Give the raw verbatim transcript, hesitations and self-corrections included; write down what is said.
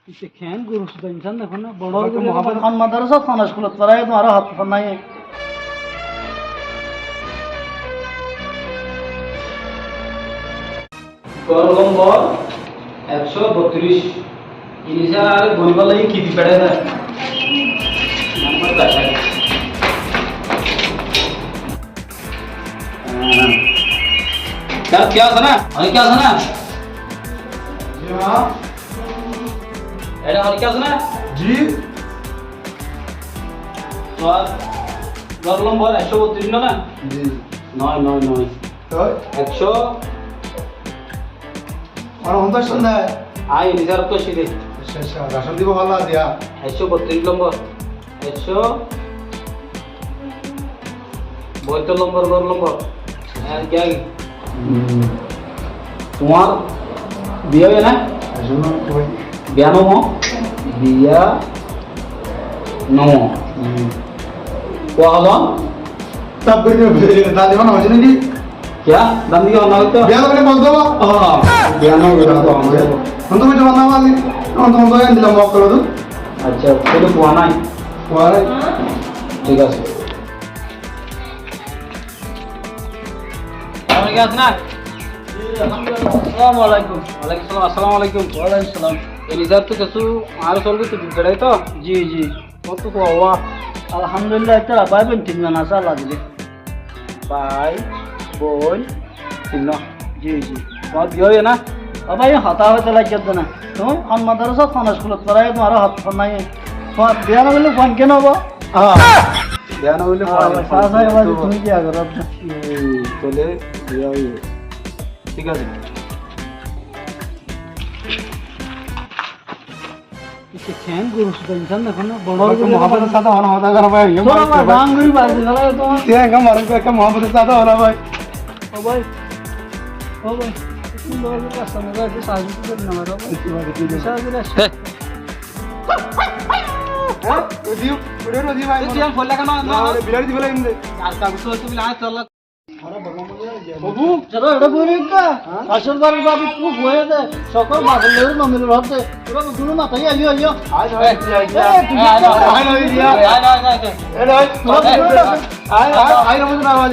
Ite keén guru suda insán dekó na, boro guru. Hon madarasat, hon iskulot foráiye, tuáñra hot fonnaiye. Gor lombor ekcó bottiríc. Ini sára are goribar lagi ki di feçai de? Lombor dekái. Há. Kiyá, kiyá asé na? Are kiyá asé na? Ji há. Eçe ar ki asé na? Ji. Tuáñr gor lombor ekcó bottiríc no na? Ji. Noó, noó, noó. Toi? Ekcó. Ar honto asé na? Añí ini sára to asé de. Accá, accá. Racon dibo bála diya. Ekcó bottiríc lombor. Ekcó boóttor lombor, gor lombor. Ar ki age? Hmm. Tuáñr biya óiye na? Asé na, koi. Biya no ó? Biya no ó. Hmm. Kua holo? Tab kori dibo, dadi bana hoiye naki? Kiyá? Dandi ki honna hoito? Biya no óile bol dibo? Ó, biya no óile bol dibo. Hon to hoito bana mali? Hon to hoito endilla mok koro du? Accá, tóile fua nai? Fua nai. Thík asé. Assalamu alaikum. Waalaikum salam, assalamu alaikum. Waalaikum salam. Ini sára to kessú añára solbi to di feçai to? Ji, ji. Kotó fua? Alhamdulillah, ítara bái boin tin zon asé, Allah dile. Bái boin tin zon. Ji, ji. Tuáñr biya óiye na? Ó bái, hotá hoito lagiyé de na. Tuñí hon madarasat, hon iskulot foráiye, tuáñra hot fonnaiye. Tuáñr biya no óile fuain keén óibo? Há. Biya no óile fuain keén óibo? Tuñí kiyá goró? Hmm, tóile biya óiye. Thík asé. Ite keén guru suda insán dekó na, boro guru. Muhabbotor sáte hona hotá goró bái. Tóra bái, bái, bang gori bái, sála to. Te enggá maró, ekká muhabbotor sáte hona bái. Ó bái. Ó bái. Tumi boro guru rasta no, bái, sáhaijjo gori no maro, bái. Sáhaijjo gori. Hé. Hé? Rodi, rodi, rodi bái. Tuñí am folla keno? Na, na, na. Bilari di bela inde. Ar ka guru tumi na tolla. Babu, tóra eçé boi roi ká? Há? Asol bar babu kú boi de, sokol babu loi no mili rote. Tóra babu no mata, ayo, ayo. Ayo, ayo, ayo. Ayo, ayo, ayo. Ayo, ayo, ayo. Ayo, ayo, ayo.